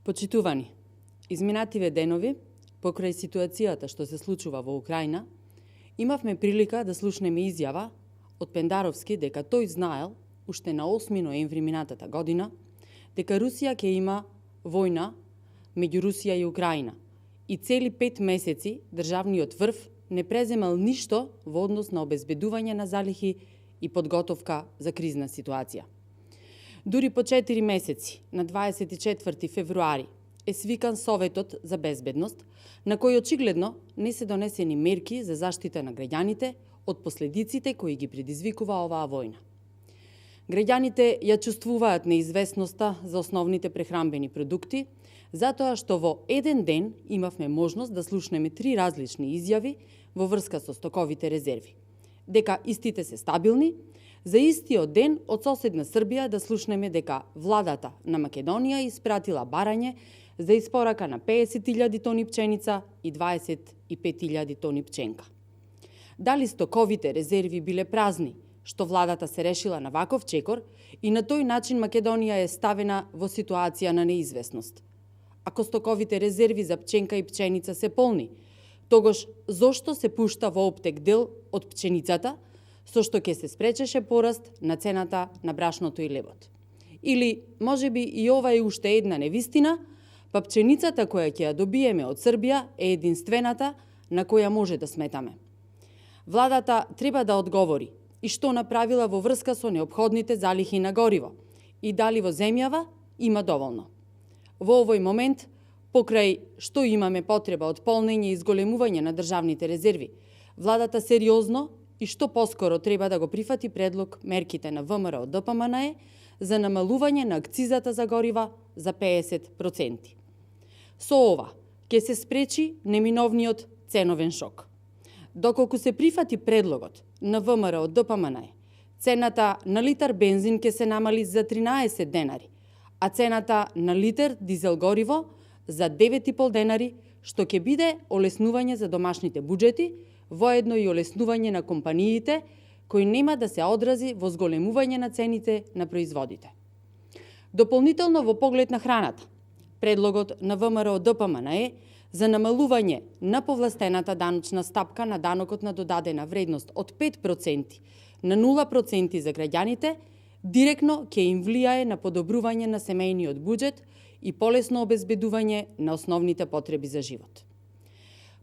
Почитувани, изминативе денови, покрај ситуацијата што се случува во Украина, имавме прилика да слушнеме изјава од Пендаровски дека тој знаел уште на 8 ноември минатата година дека Русија ќе има војна меѓу Русија и Украина и цели 5 месеци државниот врв не преземал ништо во однос на обезбедување на залихи и подготовка за кризна ситуација. Дури по 4 месеци, на 24 февруари, е свикан Советот за безбедност, на кој очигледно не се донесени мерки за заштита на граѓаните од последиците кои ги предизвикува оваа војна. Граѓаните ја чувствуваат неизвестноста за основните прехранбени продукти, затоа што во еден ден имавме можност да слушнеме 3 различни изјави во врска со стоковите резерви. Дека истите се стабилни, за истиот ден од соседна Србија да слушнеме дека владата на Македонија испратила барање за испорака на 50.000 тони пченица и 25.000 тони пченка. Дали стоковите резерви биле празни, што владата се решила на ваков чекор и на тој начин Македонија е ставена во ситуација на неизвестност? Ако стоковите резерви за пченка и пченица се полни, тогаш зошто се пушта во оптек дел од пченицата, со што ќе се спречеше пораст на цената на брашното и лебот? Или, можеби и ова е уште една невистина, па пченицата која ќе ја добиеме од Србија е единствената на која може да сметаме? Владата треба да одговори и што направила во врска со неопходните залихи на гориво и дали во земјава има доволно. Во овој момент, покрај што имаме потреба од полнење и зголемување на државните резерви, владата сериозно и што поскоро треба да го прифати предлог мерките на ВМРО ДПМНЕ за намалување на акцизата за горива за 50%. Со ова ќе се спречи неминовниот ценовен шок. Доколку се прифати предлогот на ВМРО ДПМНЕ, цената на литар бензин ќе се намали за 13 денари, а цената на литар дизел гориво за 9,5 денари, што ќе биде олеснување за домашните буџети, воедно и олеснување на компаниите, кои нема да се одрази во зголемување на цените на производите. Дополнително во поглед на храната, предлогот на ВМРО ДПМНЕ за намалување на повластената даночна стапка на данокот на додадена вредност од 5% на 0% за граѓаните, директно ќе им влијае на подобрување на семејниот буџет и полесно обезбедување на основните потреби за живот.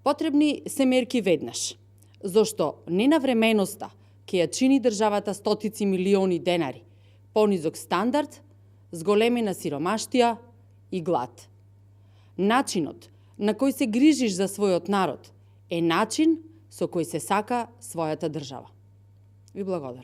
Потребни се мерки веднаш, зашто ненавременоста ќе ја чини државата стотици милиони денари, понизок стандард, зголемена сиромаштија и глад. Начинот на кој се грижиш за својот народ е начин со кој се сака својата држава. Ви благодарам.